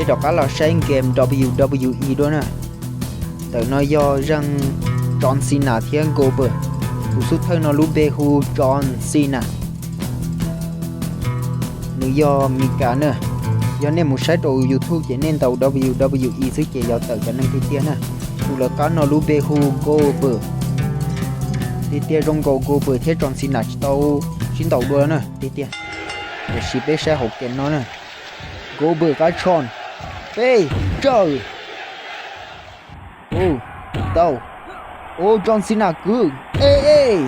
Peb rov qab los saib game W W E dua na. Ntawm no yog zeeg John Cena thiab Goldberg. Tus xub thawj no lub npe hu John Cena. Nws yog Mis Kas na. Yog nej mus saib rau YouTube ces nej ntaus W W E xwb ces yuav tawm cov neeg tiag tiag na. Tus lawv qab no lub npe hu Goldberg. Tiag tiag zoo nkaus Goldberg thiab John Cena tsis tau sib ntaus dua na tiag tiag. Tiam sis peb saib hauv game no na. Goldberg qab John. Peb, tsawm. Ub, tau. Ub, John Cena kwv. Ej, ej.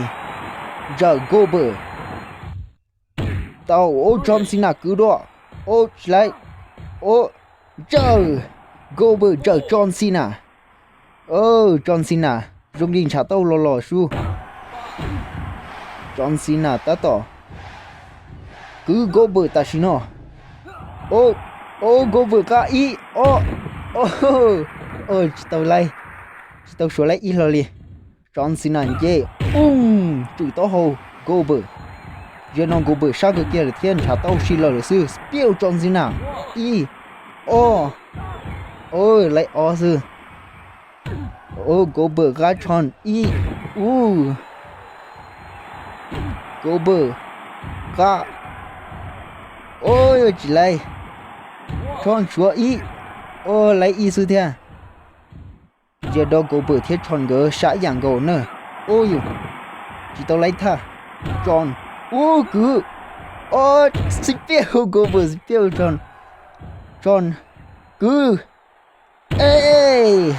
Ntsawm Goldberg. Tau, ub, John Cena kwv dua. Ub, tsis laib. Ub, ntsawm. Goldberg ntsawm John Cena. John Cena zoo li ntshav tauj los los sub. John Cena tab tom kwv Goldberg tam sim no. Ub, Goldberg qab ib, ob, tsis tau laib, tsis tau suav laib ib hlo li. John Cena nce, ub, tswm taub hau Goldberg. Zaum no Goldberg sab kawg kiag lawm thiab ntshav tauj si lawm lawm xwb. Spiau John Cena, ib, ob, laib ob xwb. Ub, Goldberg qab John ib, ub, Goldberg qab, ub, tsis laib, John suav ib, ub, laib ib xwb thiab. Ntsia rau Goldberg thiab John nkawd sab ib yam nkaus na. Ub yus, tsis tau laib thaj. John, ub kwv, ob, spiau Goldberg, spiau John, John kwv, ej,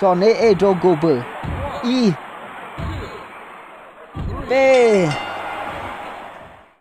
John ej ej rau Goldberg, ib, peb,